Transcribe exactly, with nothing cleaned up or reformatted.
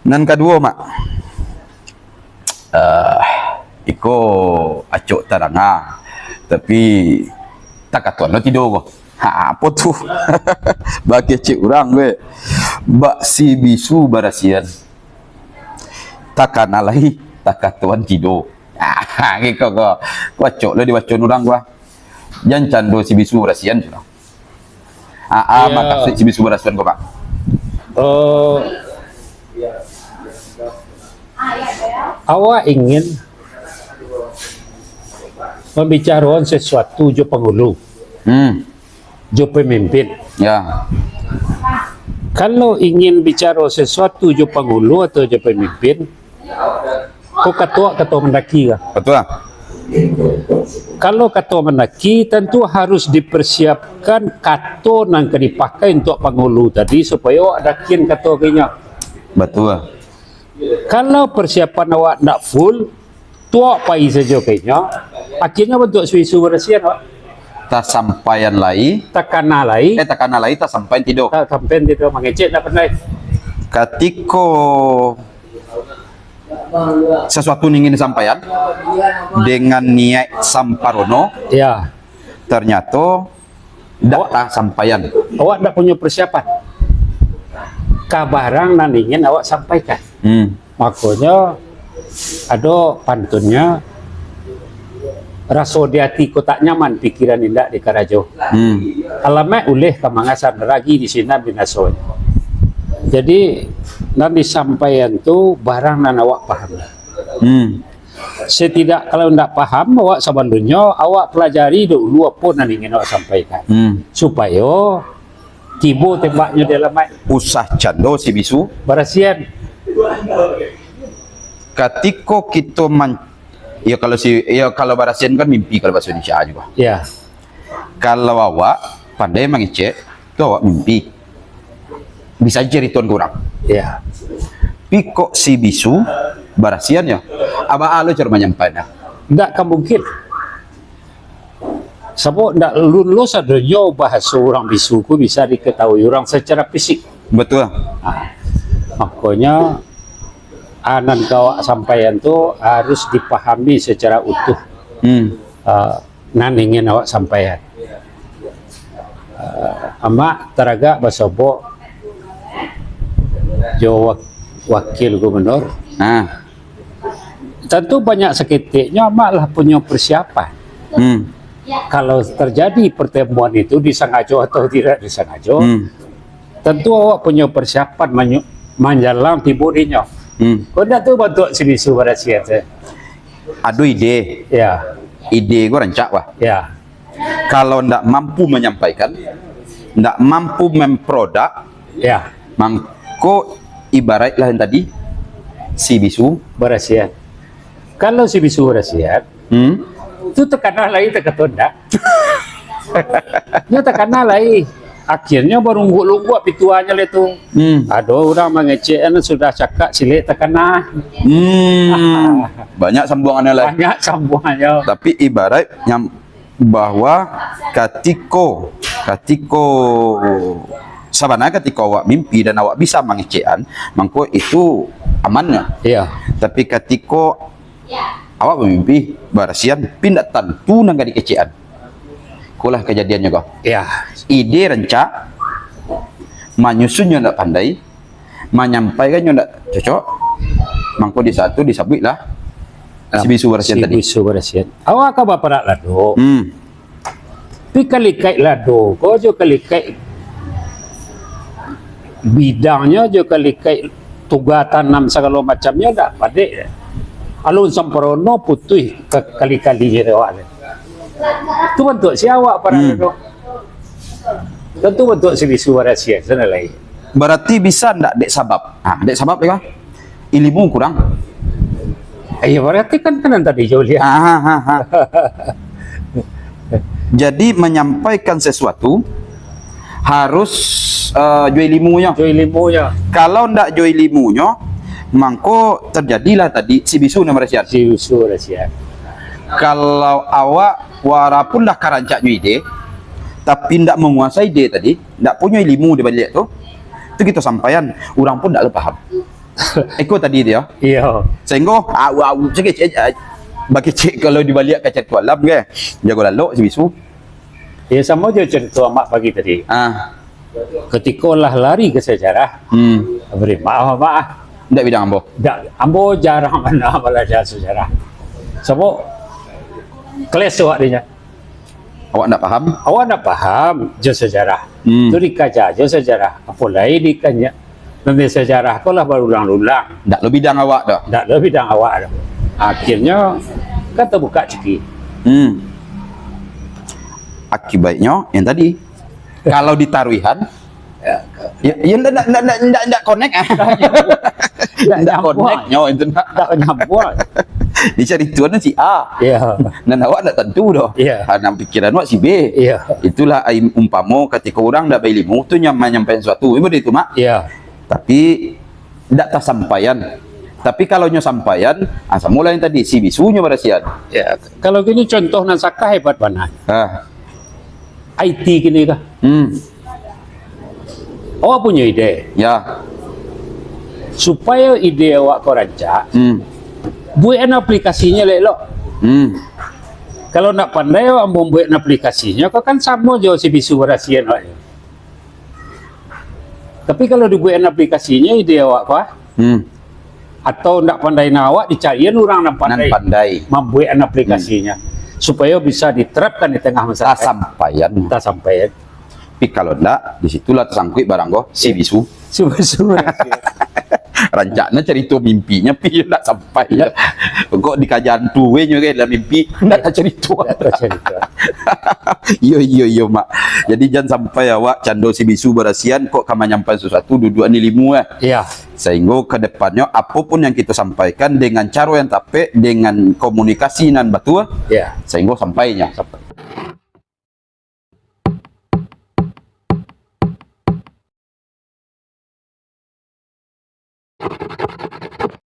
Nan kaduo, Mak. Ah, iko acok tadanga, tapi takatoan lo tido ko. Ha, apo tu? Bakecek urang, weh. Bak si bisu barasian. Takana lai, takatoan tido. Ah, iko ko. Ko acok lo dibaco urang ko. Jan cando si bisu barasian sudah. Ah, ah, iyo. Makasuik si bisu barasian ko, Pak. Oh. Awak ingin mambicaroan sesuatu jo pangulu, Hmm. jo pamimpin. Ya. Kalau ingin bicaro sesuatu jo pangulu atau jo pamimpin, ko kato, kato mandaki ka. Betul lah. Kalau kato mandaki, tantu harus dipersiapkan kato nan ka dipakai untuak pangulu tadi, supayo awak dakian kato ka inyo. Betul lah. Kalau persiapan awak ndak full, tuak pai sajo ka inyo, akhirnyo bantuak si bisu barasian awak. Tasampaian lai. Takana lai. Eh, takana lai, tasampaian tido. Tasampaian tido, mangecek ndak pandai. Katiko sasuatu nan ingin disampaian dengan niaik samparono, Ya. tarnyato ndak Awak tasampaian. Awak ndak punyo persiapan ka barang nan ingin awak sampaikan. Hmm. Makonyo, ado pantunnyo, raso di ati ko tak nyaman, pikiran indak di karajo. Hmm. Alamaik uleh ka mangasan, ragi di sinan binasonyo. Jadi, nan disampaian tu barang nan awak pahami. Hmm. Setidak kalau ndak paham, awak sabalunnyo, awak pelajari dulu apo nan ingin awak sampaikan. Hmm. Supayo tibo tembaknyo di alamaik. Usah cando si bisu. Barasian. Katiko kito man-, ya, kalau si, ya, kalau barasian kan mimpi, kalau bahasa Indonesia juga. Ya. Kalau awak pandai mangecek, tu awak mimpi. Bisa caritoan ka urang. Ya. Pi kok si bisu barasian yo. Aba alo caro manyampaiannyo. Ndak ka mungkin. Sabab ndak lulus sadonyo bahaso urang bisu ko bisa diketahui urang secara fisik. Betul. Ha. Makonyo, a, nan ka awak sampaian tu harus dipahami secara utuh. Hmm. A, nan ingin awak sampaian. A, amak taragak basobok jo wak-, wakil gubernur. Ha. Tantu banyak saketeknyo amak lah punyo persiapan. Hmm. Kalau terjadi pertemuan itu disangajo atau tidak disangajo, Hmm. tantu awak punyo persiapan manyu-, manjalang tibo dinyo. Hmm. Kok ndak tu bantuak si bisu barasian tu. Ado ide. Ya. Ide ko rancak, wah. Ya. Kalau ndak mampu manyampaikan, ndak mampu memproduct, Ya. mangko ibaraiklah yang tadi, si bisu. Barasian. Kalau si bisu barasian, Hmm. tu takana lai takato ndak. Nyo takana lai. Akhirnyo barungguak-lungguak pituahnyo lai tu. Hmm. Ado urang mangecek, anu, sudah cakak silek takana. Hmm. Banyak sambuangannyo lai. Banyak sambuangannyo. Tapi ibarat nyam-, bahwa katiko, katiko, sabananyo katiko awak mimpi dan awak bisa mangecekan, mangko itu amannya. Iya. Tapi katiko awak bamimpi, barasian, tapi indak tantu nan ka dikecekan. Ikolah kajadiannyo ko. Iya. Ide rancak, manyusunnyo indak pandai, manyampaikannyo ndak cocok, mangko di saat tu disabuiklah si bisu barasian tadi. Si bisu barasian. Awak ka baparak lado. Hmm. Pi kalikaik lado ko jo kalikaik bidangnyo jo kalikaik tuga tanam sagalo macamnyo ndak padek. Alun samparono putuih ka-, kali-kali je awak. Tu bantuak si awak parak lado. Tantu bantuak si bisu barasian, sana lai. Barati bisa ndak dek sabab? Ha, dek sabab dek ilimu kurang. Iya, barati kan, kan tadi jauh lihat. Ha, ha, ha, ha. Jadi, manyampaikan sesuatu harus, eh, jo ilimunyo. Jo ilimunyo. Kalau ndak jo ilimunyo, mangko terjadilah tadi si bisu nan barasian. Si bisu barasian. Kalau awak walaupun lah karancak nyo ide, tapi ndak manguasai ide tadi, ndak punyo ilimu di baliak tu, Tu kito sampaian, urang pun ndak lo paham. Iko tadi tu yo. Iyo. Sahinggo, au, au, cek, cek, cek, bagi cek kalau dibaliak ka carito alam ke, jago lalok si bisu. Iyo, samo jo carito amak pagi tadi. Ah. Katiko lah lari ka sajarah, hmm, bari maaf, maaf. Ndak bidang ambo. Ndak, ambo jarang bana balajar sajarah. Sabab keles awak dinyo. Awak ndak paham? Awak ndak paham jo sajarah. Hmm. Tu dikaja jo sajarah. Apo lai dikanya, nanti sajarah ko lah barulang-ulang. Ndak lo bidang awak doh. Ndak lo bidang awak doh. Akhirnyo, kan tabuka ciki. Hmm. Akibatnyo, yang tadi. Kalau ditaruihan, ya, ya, ya, ndak, ndak, ndak, ndak, ndak, ndak connect. Ndak, ndak nyambung. Connect nyo itu, ndak. Ndak nyambung. Dicaritoan si A. Iya. Nan awak ndak tantu doh. Iya. Ha, nan pikiran awak si B. Iya. Itulah ai umpamo katiko urang ndak bailimu tu nyam-, manyampaikan suatu. Ibo itu, Mak? Iya. Tapi ndak tasampaian. Tapi kalau nyo sampaian, ah, samolah yang tadi, si bisu nyo barasian. Ya, kalau gini contoh nan sakah hebat bana. Ah. I T kini kah? Hmm. Awak punyo ide. Ya. Supayo ide awak ko rancak, hmm, buekan aplikasinyo elok-elok. Hmm. Kalau ndak pandai awak mambuek aplikasinyo, ko kan samo jo si bisu barasian awak. Tapi kalau dibuekan aplikasinyo ide awak ko, ah, hmm, atau ndak pandai na awak, dicarian urang nan pandai, nan pandai mambuekan aplikasinyo, hmm, supayo bisa diterapkan di tangah masyarakat. Tasampaian. Tasampaian. Tapi kalau ndak, di situlah tasangkuik barang ko, si bisu. Si bisu. Rancaknyo carito mimpinyo, pi ndak sampai. Ndak. Kok dikaja antu we nyo kan dalam mimpi, ndak tacarito. Ndak tacarito. Iyo, iyo, iyo, Mak. Jadi, jan sampai awak cando si bisu barasian, kok ka manyampaian sasuatu, duduak ni limu, eh. Iya. Sahinggo ka depannyo, apo pun yang kito sampaikan dengan caro yang tapek, dengan komunikasi nan batua, iya, sahinggo sampainyo. Sampai.